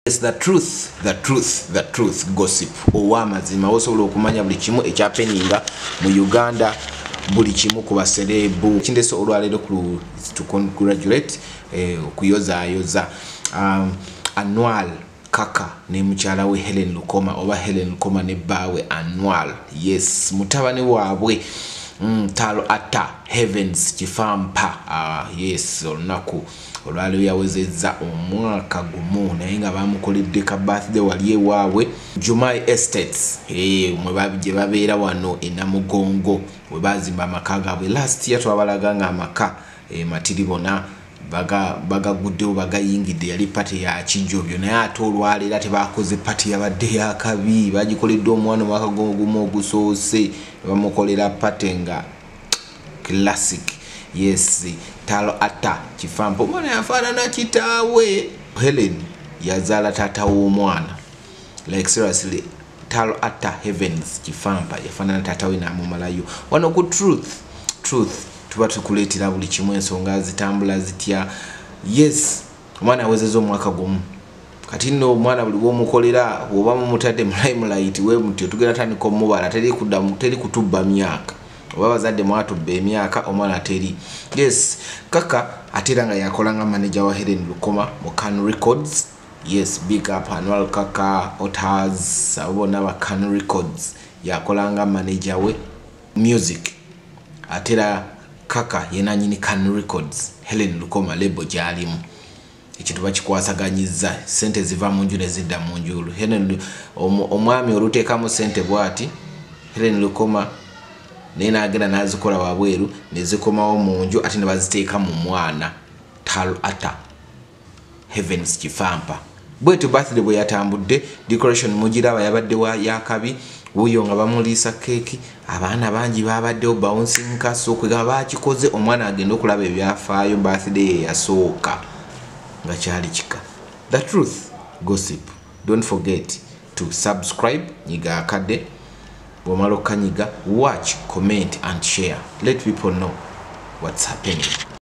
Yes, the truth, the truth, the truth gossip. Ow'amazima osobola okumanya buli kimu ekyapeninga mu Uganda, buli kimu ku baserebu. Kindese olwaleero ku to congratulate, okuyozaayoza Anwar Kaka ne mukyala we Helen Lukoma, oba Helen Lukoma ne bbaawe Anwar. Yes, mutabani waabwe Talo Atta Heavens Kifampa. Yes, olunaku olwaleero yawezezza omwaka gumu, naye nga bamukoledde ka birthday wali ewaabwe Jumai Estates, mwe gye babeera wano e Namugongo, we bazimba amaka gaabwe. Last year twabalaga nga amaka matiribona bagaguddewo, bagayingidde, yali party ya kijobyo. Naye ate olwaleero tebakoze party, yabadde yakabi, bagikoledde omwana omwaka gumu ogusoose, bamukolera party nga classic. Yes, Talo Atta Kifampa, omwana yafaanana kitaawe. Helen yazaala taata w'omwana. Like seriously, Talo Atta Heavens Kifampa yafaanana taata we n'amumalayo. Wano ku Truth Truth tuba tukuleetera buli kimu, ensonga zitambula zitya. Yes, omwana awezezza omwaka gumu. Kati nno omwana buli bwomukolera, bw'oba mumutadde mu limelight we mutyo, tugenda tandika omubala, teri kuddamu, teri kutubba myaka, oba abazadde mwatubba emyaka, omwana teri. Yes, Kaka ate era nga yakola nga manager wa Helen Lukoma mu Can Records. Yes, big up Anwar Kaka, Otas, abo bonna ba Can Records, yakola nga manager we music. Ate era Kaka yenanyini Can Records, Helen Lukoma label gyalimu. Ekintu bakikwasaganyiza, sente ziva mu nju ne zidda mu nju. Helen omwami oluteekamu sente bw'ati, Helen Lukoma naye n'agenda n'azikola wabweru ne zikomawo mu nju, ate ne baziteeka mu mwana Talo Atta Heavens Kifampa. Bwetyo birthday bwe yatambudde, decoration mugiraba yabadde wa yakabi, wuyo nga bamuliisa keeki, abaana bangi babaddewo, bouncing castle, kwegamba bakikoze omwana agenda okulaba ebyafaayo. Birthday ye yasooka nga kyali kika. The Truth Gossip, don't forget to subscribe, nyiga akadde, bw'omala okanyiga, watch, comment and share, let people know what's happening.